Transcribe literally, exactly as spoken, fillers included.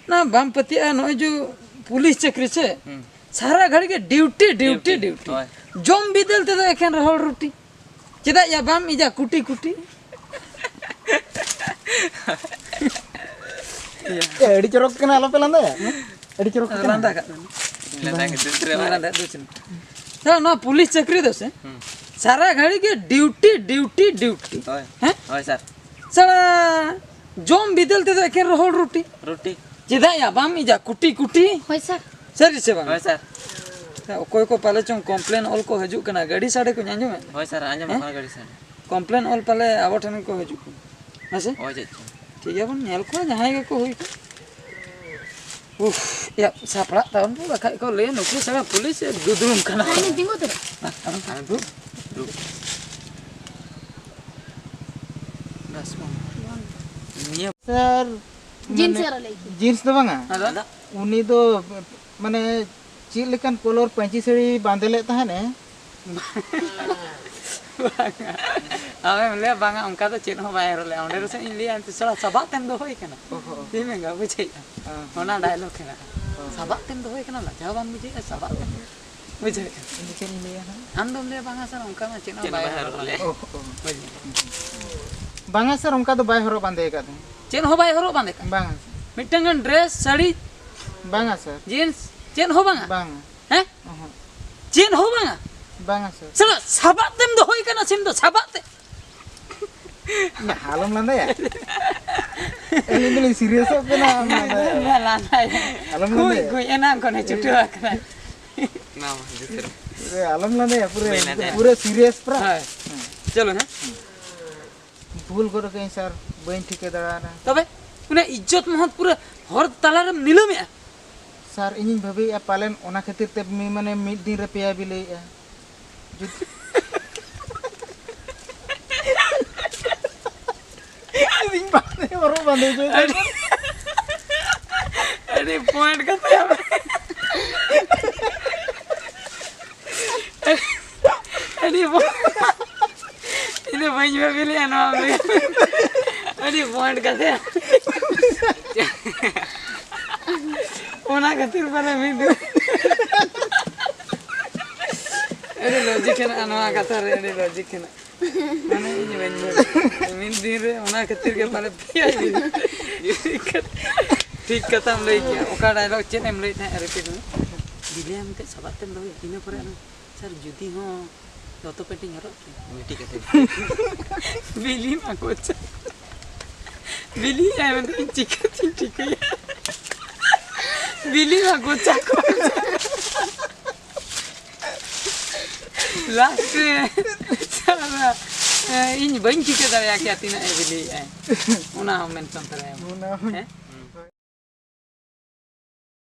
ᱚᱱᱟ ᱵᱟᱢ ᱯᱟᱹᱛᱭᱟᱹᱜᱼᱟ, ᱱᱚᱜᱼᱚᱭ ᱡᱮ ᱯᱩᱞᱤᱥ ᱪᱟᱹᱠᱨᱤ ᱥᱮ, ᱦᱩᱸ᱾ ᱥᱟᱨᱟ ᱜᱷᱟᱹᱲᱤ ᱜᱮ ᱰᱤᱭᱩᱴᱤ, ᱰᱤᱭᱩᱴᱤ, ᱰᱤᱭᱩᱴᱤ᱾ ᱰᱤᱭᱩᱴᱤ᱾ ᱦᱳᱭ᱾ ᱡᱚᱢ ᱵᱤᱫᱟᱹᱞ ᱛᱮᱫᱚ ᱮᱠᱷᱮᱱ ᱨᱚᱦᱚᱲ ᱨᱩᱴᱤ᱾ ᱪᱮᱫᱟᱜ ᱭᱟ ᱵᱟᱢ ᱤᱡᱟ ᱠᱩᱴᱤ ᱠᱩᱴᱤ? ᱮ, ᱟᱹᱰᱤ ᱪᱚᱨᱚᱠ ᱠᱟᱱᱟ, ᱟᱞᱚᱯᱮ ᱞᱟᱸᱫᱟᱭᱟ᱾ ᱟᱹᱰᱤ ᱪᱚᱨᱚᱠ ᱠᱟᱱᱟ᱾ ᱞᱟᱸᱫᱟ ᱠᱟᱜ ᱠᱟᱱᱟ᱾ ᱞᱟᱸᱫᱟ ᱠᱟᱛᱮ ᱫᱩᱥᱨᱟᱹ ᱵᱟᱨ᱾ ᱞᱟᱸᱫᱟ ᱫᱩᱥᱨᱟᱹ᱾ ᱛᱚ, ᱱᱚᱣᱟ ᱯᱩᱞᱤᱥ ᱪᱟᱹᱠᱨᱤ ᱫᱚ ᱥᱮ, ᱦᱩᱸ᱾ ᱥᱟᱨᱟ ᱜᱷᱟᱹᱲᱤ ᱜᱮ ᱰᱤᱭᱩᱴᱤ, ᱰᱤᱭᱩᱴᱤ, ᱰᱤᱭᱩᱴᱤ᱾ ᱦᱳᱭ᱾ ᱦᱮᱸ? ᱦᱳᱭ, ᱥᱟᱨ᱾ ᱥᱟᱞᱟ ᱡᱚᱢ ᱵᱤᱫᱟᱹᱞ ᱛᱮᱫᱚ ᱮᱠᱮᱱ ᱨᱚᱦᱚᱲ ᱨᱩᱴᱤ᱾ ᱨᱩᱴᱤ᱾ ᱪᱮᱫᱟᱜ ᱭᱟ ᱵᱟᱢ ᱤᱡᱟ ᱠᱩᱴᱤ ᱠᱩᱴᱤ? ᱦᱳᱭ, ᱥᱟᱨ᱾ ᱥᱟᱹᱨᱤ ᱥᱮ ᱵᱟᱝ? ᱦᱳᱭ, ᱥᱟᱨ᱾ ᱚᱠᱚᱭ ᱠᱚ ᱯᱟᱞᱮ ᱪᱚᱝ ᱠᱚᱢᱯᱞᱮᱱ ᱚᱞ ᱠᱚ ᱦᱤᱡᱩᱜ ᱠᱟᱱᱟ, ᱜᱟᱹᱰᱤ ᱥᱟᱰᱮ ᱠᱚᱧ ᱟᱸᱡᱚᱢᱮᱫ᱾ ᱦᱳᱭ, ᱥᱟᱨ, ᱟᱸᱡᱚᱢᱚᱜ ᱦᱮᱸ? ᱠᱟᱱᱟ ᱜᱟᱹᱰᱤ ᱥᱟᱰᱮ᱾ ᱠᱚᱢᱯᱞᱮᱱ ᱚᱞ ᱯᱟᱞᱮ ᱟᱵᱚ ᱴᱷᱮᱱ ᱜᱮᱠᱚ ᱦᱤᱡᱩᱜ ᱠᱟᱱᱟ᱾ ᱦᱮᱸ ᱥᱮ? ᱦᱳᱭ, ᱪᱮᱫ ᱪᱚᱝ᱾ ᱴᱷᱤᱠ ᱜᱮᱭᱟ, ᱵᱚᱱ ᱧᱮᱞ ᱠᱚᱣᱟ ᱡᱟᱦᱟᱸᱭ ᱜᱮᱠᱚ ᱦᱩᱭ ᱠᱚᱜ᱾ ᱩᱯᱷ, ᱭᱟ, ᱥᱟᱯᱲᱟᱜ ᱛᱟᱵᱚᱱ ᱯᱮ, ᱵᱟᱠᱷᱟᱡ ᱠᱚ ᱞᱟᱹᱭᱟ ᱱᱩᱠᱩ ᱥᱟᱞᱟ ᱯᱩᱞᱤᱥ ᱮ ᱫᱩᱫᱩᱲᱩᱢ ᱠᱟᱱᱟ᱾ ᱟᱨ ᱤᱧ ᱛᱤᱸᱜᱩ ᱩᱛᱟᱹᱨᱚᱜ᱾ ᱟᱨ ᱫᱩ-, ᱫᱩ-, ᱵᱟᱥ ᱵᱟᱝ᱾ ᱱᱤᱭᱟᱹ ᱥᱟᱨ, ᱡᱤᱱᱥ ᱢᱟᱱᱮ, ᱟᱨᱚ ᱞᱟᱹᱭ ᱠᱮᱫ᱾ ᱡᱤᱱᱥ ᱫᱚ ᱵᱟᱝᱟ᱾ ᱟᱫᱚ? ᱩᱱᱤ ᱫᱚ, ᱢᱟᱱᱮ, ᱪᱮᱫ ᱞᱮᱠᱟᱱ ᱠᱚᱞᱚᱨ ᱯᱟᱹᱧᱪᱤ ᱥᱟᱹᱲᱤ ᱵᱟᱸᱫᱮ ᱞᱮᱫ ᱛᱟᱦᱮᱱ ᱮ? ᱵᱟᱝᱟ᱾ ᱟᱢᱮᱢ ᱞᱟᱹᱭᱟ, "ᱵᱟᱝᱟ, ᱚᱱᱠᱟ ᱫᱚ ᱪᱮᱫ ᱦᱚᱸ ᱵᱟᱭ ᱦᱚᱨᱚᱜ ᱞᱮᱫᱼᱟ", ᱚᱸᱰᱮ ᱫᱚ ᱥᱮ ᱤᱧ ᱞᱟᱹᱭᱟ, "ᱥᱟᱞᱟ ᱥᱟᱵᱟᱜ ᱛᱮᱢ ᱫᱚᱦᱚᱭ ᱠᱟᱱᱟ?" ᱚᱦᱚ, ᱚᱦᱚ᱾ ᱪᱮᱫ ᱮᱢ ᱢᱮᱱᱟ, ᱵᱩᱡᱷᱟᱹᱣᱮᱫᱼᱟ? ᱚᱦᱚ᱾ ᱚᱱᱟ ᱰᱟᱭᱞᱚᱜ ᱦᱮᱱᱟᱜᱼᱟ᱾ ᱚᱦᱚ᱾ ᱥᱟᱵᱟᱜ ᱛᱮᱢ ᱫᱚᱦᱚᱭ ᱠᱟᱱᱟ, ᱞᱟᱡᱟᱣ ᱵᱟᱢ ᱵᱩᱡᱷᱟᱹᱣᱮᱫᱼᱟ? ᱥᱟᱵᱟᱜ ᱛᱮᱢ, ᱵᱩᱡᱷᱟᱹᱣᱮᱫᱼᱟ? ᱤᱧ ᱫᱚ ᱪᱮᱫ ᱤᱧ ᱞᱟᱹᱭᱟ ᱦᱟᱸᱜ? ᱟᱢ ᱫᱚᱢ ᱞᱟᱹᱭᱟ, "ᱵᱟᱝᱟ ᱥᱟᱨ, ᱚᱱᱠᱟ ᱢᱟ ᱪᱮᱫ ᱦᱚᱸ ᱪᱮᱫ ᱦᱚᱸ ᱵᱟᱭ ᱵᱟᱭ ᱦᱚᱨᱚᱜ ᱦᱚᱨᱚᱜ ᱞᱮᱫᱼᱟ᱾" ᱞᱮᱫᱼᱟ᱾ ᱚᱦᱚ, ᱚᱦᱚ᱾ ᱵᱩᱡᱷᱟᱹᱣ᱾ ᱵᱟᱝᱟ ᱥᱟᱨ, ᱚᱱᱠᱟ ᱫᱚ ᱵᱟᱭ ᱦᱚᱨᱚᱜ ᱵᱟᱸᱫᱮ ᱟᱠᱟᱫ ᱛᱟᱦᱮᱸᱫ᱾ ᱪᱮᱫ ᱦᱚᱸ ᱵᱟᱭ ᱦᱚᱨᱚᱜ ᱵᱟᱸᱫᱮ ᱠᱟᱜ? ᱵᱟᱝᱟ ᱥᱟᱨ᱾ ᱢᱤᱫᱴᱟᱝ ᱜᱟᱱ ᱰᱨᱮᱥ, ᱥᱟᱹᱲᱤ, ᱵᱟᱝᱟ ᱥᱟᱨ᱾ ᱡᱤᱱᱥ, ᱪᱮᱫ ᱦᱚᱸ ᱵᱟᱝᱟ? ᱵᱟᱝᱟ᱾ ᱦᱮᱸ? ᱚᱦᱚᱸ᱾ ᱪᱮᱫ ᱦᱚᱸ ᱵᱟᱝᱟ? ᱵᱟᱝᱟ ᱥᱟᱨ᱾ ᱥᱟᱞᱟ ᱥᱟᱵᱟᱜ ᱛᱮᱢ ᱫᱚᱦᱚᱭ ᱠᱟᱱᱟ ᱥᱤᱢ ᱫᱚ, ᱥᱟᱵᱟᱜ ᱛᱮ᱾ ᱟᱞᱚᱢ ᱞᱟᱸᱫᱟᱭᱟ᱾ ᱟᱹᱞᱤᱧ ᱫᱚᱞᱤᱧ ᱥᱤᱨᱤᱭᱟᱥᱚᱜ ᱠᱟᱱᱟ, ᱟᱢ ᱞᱟᱸᱫᱟᱭᱟ᱾ ᱞᱟᱸᱫᱟᱭᱟ᱾ ᱟᱞᱚᱢ ᱠᱩᱡ, ᱞᱟᱸᱫᱟᱭᱟ᱾ ᱠᱩᱡ, ᱮᱱᱟᱝ ᱠᱷᱚᱱᱮ ᱪᱷᱩᱴᱟᱹᱣ ᱟᱠᱟᱱᱟ᱾ ᱱᱟ ᱢᱟ, ᱡᱩᱛ ᱨᱮ᱾ ᱮ, ᱟᱞᱚᱢ ᱞᱟᱸᱫᱟᱭᱟ, ᱯᱩᱨᱟᱹ, ᱵᱟᱹᱧ ᱞᱟᱸᱫᱟᱭᱟ᱾ ᱯᱩᱨᱟᱹ ᱥᱤᱨᱤᱭᱟᱥ ᱯᱨᱟ᱾ ᱦᱳᱭ᱾ ᱦᱮᱸ᱾ ᱪᱚᱞᱚ, ᱦᱮᱸ᱾ ᱵᱷᱩᱞ ᱜᱚᱫ ᱠᱟᱹᱧ ᱥᱟᱨ, ᱵᱟᱹᱧ ᱴᱷᱤᱠᱟᱹ ᱫᱟᱲᱮᱭᱟᱫᱟ᱾ ᱛᱚᱵᱮ ᱚᱱᱟ ᱤᱡᱽᱡᱚᱛ ᱢᱚᱦᱚᱛ ᱯᱩᱨᱟᱹ ᱦᱚᱨ ᱛᱟᱞᱟᱨᱮᱢ ᱱᱤᱞᱟᱹᱢᱮᱜᱼᱟ᱾ ᱥᱟᱨ, ᱤᱧᱤᱧ ᱵᱷᱟᱹᱵᱤᱭᱮᱫᱼᱟ ᱯᱟᱞᱮᱱ ᱚᱱᱟ ᱠᱷᱟᱹᱛᱤᱨ ᱛᱮ ᱢᱤ-, ᱢᱟᱱᱮ ᱢᱤᱫ ᱫᱤᱱ ᱨᱮ ᱯᱮᱭᱟ ᱵᱤᱞᱟᱹᱭᱮᱫᱼᱟ᱾ ᱡᱩᱫᱤ ᱡᱩᱫᱤᱧ ᱵᱟᱸᱫᱮ, ᱦᱚᱨᱚᱜ ᱵᱟᱸᱫᱮ ᱦᱚᱪᱚᱭ ᱠᱷᱟᱱ᱾ ᱟᱹᱰᱤ, ᱟᱹᱰᱤ ᱯᱚᱭᱮᱱᱴ ᱠᱟᱛᱷᱟ᱾ ᱟᱹᱰᱤ ᱵᱚ-, ᱤᱧ ᱫᱚ ᱵᱟᱹᱧ ᱵᱷᱟᱹᱵᱤ ᱞᱮᱫᱼᱟ ᱱᱚᱣᱟ ᱞᱟᱹᱭ᱾ ᱟᱹᱰᱤ ᱵᱚᱱᱰ ᱠᱟᱛᱮ᱾ ᱚᱱᱟ ᱠᱷᱟᱹᱛᱤᱨ ᱯᱟᱞᱮ ᱢᱤᱫ ᱫᱤᱱ ᱟᱹᱰᱤ ᱞᱚᱡᱤᱠ ᱦᱮᱱᱟᱜᱼᱟ ᱱᱚᱣᱟ ᱠᱟᱛᱷᱟ ᱨᱮ, ᱟᱹᱰᱤ ᱞᱚᱡᱤᱠ ᱦᱮᱱᱟᱜᱼᱟ᱾ ᱢᱟᱱᱮ ᱤᱧ ᱵᱟᱹᱧ ᱵᱟᱲᱟᱭᱟ᱾ ᱢᱤᱫ ᱫᱤᱱ ᱨᱮ ᱚᱱᱟ ᱠᱷᱟᱹᱛᱤᱨ ᱜᱮ ᱯᱟᱞᱮ ᱯᱮᱭᱟ ᱴᱷᱤᱠ ᱠᱟᱛᱷᱟᱢ ᱞᱟᱹᱭ ᱠᱮᱜᱼᱟ᱾ ᱚᱠᱟ ᱰᱟᱭᱞᱚᱜ ᱪᱮᱫ ᱮᱢ ᱞᱟᱹᱭᱮᱫ ᱛᱟᱦᱮᱸᱫ? ᱨᱤᱯᱤᱴ ᱢᱮ᱾ ᱵᱤᱞᱤ ᱟᱢ ᱛᱮ ᱥᱟᱵᱟᱫ ᱛᱮᱢ ᱫᱚᱦᱚᱭᱟ, ᱤᱱᱟᱹ ᱯᱚᱨᱮ ᱟᱫᱚ, ᱥᱟᱨ, ᱡᱩᱫᱤ ᱦᱚᱸ ᱫᱚᱛᱚ ᱯᱮᱱᱴᱤᱧ ᱦᱚᱨᱚᱜ ᱠᱮᱭᱟ? ᱢᱤᱫᱴᱤᱡ ᱠᱟᱛᱷᱟ᱾ ᱵᱤᱞᱤ ᱢᱟ ᱠᱚᱪᱟ᱾ ᱵᱤᱞᱤ ᱟᱭ ᱢᱮᱱᱛᱮ ᱤᱧ ᱪᱤᱠᱟᱹᱛᱤᱧ ᱴᱷᱤᱠᱟᱹᱭᱟ? ᱵᱤᱞᱤ ᱢᱟ ᱠᱚᱪᱟ ᱠᱚ᱾ ᱞᱟᱥᱴ ᱨᱮ ᱥᱟᱞᱟ, ᱤᱧ ᱵᱟᱹᱧ ᱴᱷᱤᱠᱟᱹ ᱫᱟᱲᱮᱭᱟᱜ ᱠᱮᱭᱟ ᱛᱤᱱᱟᱹᱜ ᱮ ᱵᱤᱞᱤᱭᱮᱫᱼᱟᱭ᱾ ᱚᱱᱟ ᱦᱚᱸ ᱢᱮᱱᱥᱚᱱ ᱛᱚᱨᱟᱭᱟᱢ᱾ ᱚᱱᱟ ᱦᱚᱸ᱾ ᱦᱮᱸ?